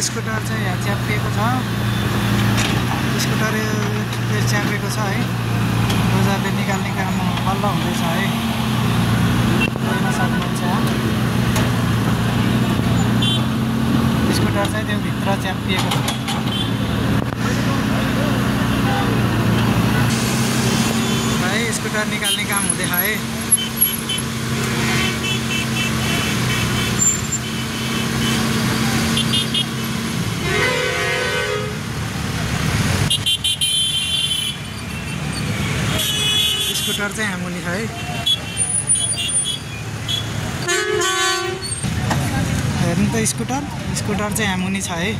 Scooter चाहिँ यहाँ च्यापिएको छ। स्कुटर च्यापेको छ है। रोजाले निकाल्ने काम बल्ल हुँदैछ है। हेर्न सक्नुहुन्छ स्कुटर चाहिँ त्यो भित्र च्यापिएको छ। है स्कुटर निकाल्ने काम हुँदैछ है। स्कुटर चाहिँ यहाँ मुनि छ है। हेर्नु त स्कुटर चाहिँ यहाँ मुनि छ है।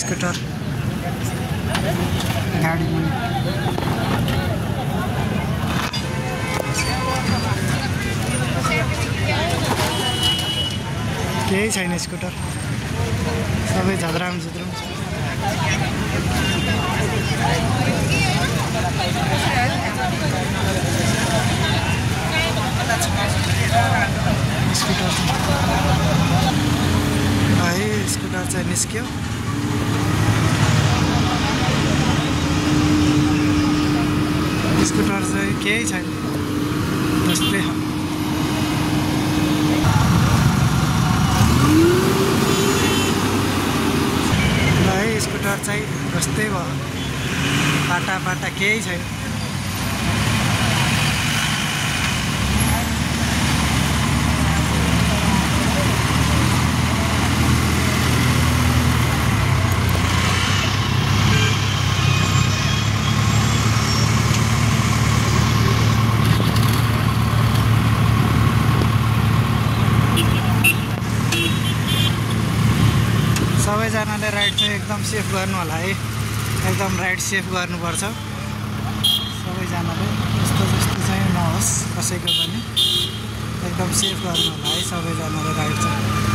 स्कुटर गाडी मुनि केही छैन। स्कुटर सबै झद्राम झुद्रुम छ। स्कुटर है स्कुटर चाहिँ निस्क्यो। स्कुटर चाहिँ केही छैन जस्तै हो। है स्कुटर चाहिँ जस्तै भयो। पाटा केही छैन। सबैजनाले राइड चाहिँ एकदम सेफ गर्नु होला है। एकदम राइड सेफ गर्नुपर्छ सबैजनाले। यस्तो जस्तो चाहिँ नहोस् कसैको पनि। एकदम सेफ गर्नु होला है सबैजनाले राइड चाहिँ।